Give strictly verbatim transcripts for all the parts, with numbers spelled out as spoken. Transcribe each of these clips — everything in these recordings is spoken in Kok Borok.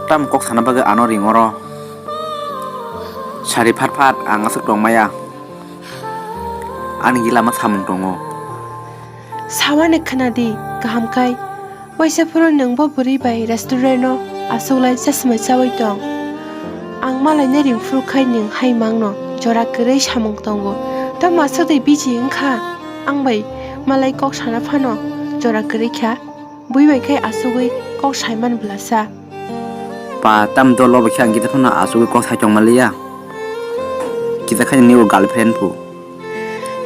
Tam kok sana bagwi ano ring oro. Sari phat phat ang aswk tong maya. Ani gila ma samung tongo. Sawani khwnadi kaham kai. Waisa phuru nwng bo bwrwi bai restaurant o aswk lai chasmai chawi tong. Ang malai nai ring phuru khai nwng hai mangno jora kwrwi samung tongo. Tamo aswk de busy wngkha. Ang bai malai kok sana phano jora kwrwi kha. Bui bai khai asugwi kok saiman bwlasa. Pa tam dol obo khe ang kisa phano asugwi kok sai tongma liya. Kisa khai nini bo girlfriend phu.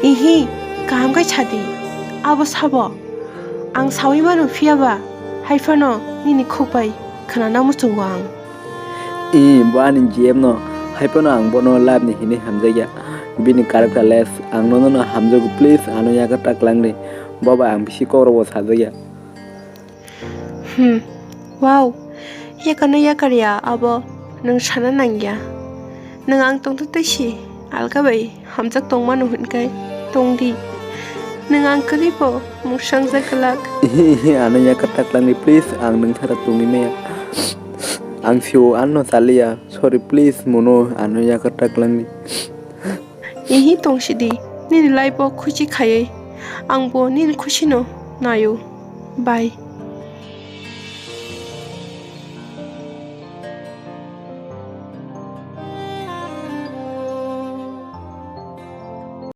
Ihi, kaham khai sadi. Abo sabo. Ang sawi mano phiya ba. Hai phano nini khuk bai khwnana muchungo ang. I, bo ani G M no. Hai phano ang bono love ni hinwi hamjakya. Bini character less. Ang nono no hamjago, please ano yakarta kwlangdi. Bo bai ang bisi kok rokbo sajakya. Hmm. Wow. Yakano yakarya abo nwng sana nangya. Nwng ang tongtwtwi si alga bai hamjak tongmano hwnkhai tongdi. Nwng ang kwrwibo muksangjak glak. Ihi, ihi, ano yakarta kwlangdi, please, ang nwng sara tongwi maya. Ang sio ano chaliya. Sorry, please, mono ano yakarta kwlangdi. Ihi tongsidi, nini life o khusi khaiwi, angbo nini khusino naio. Bye.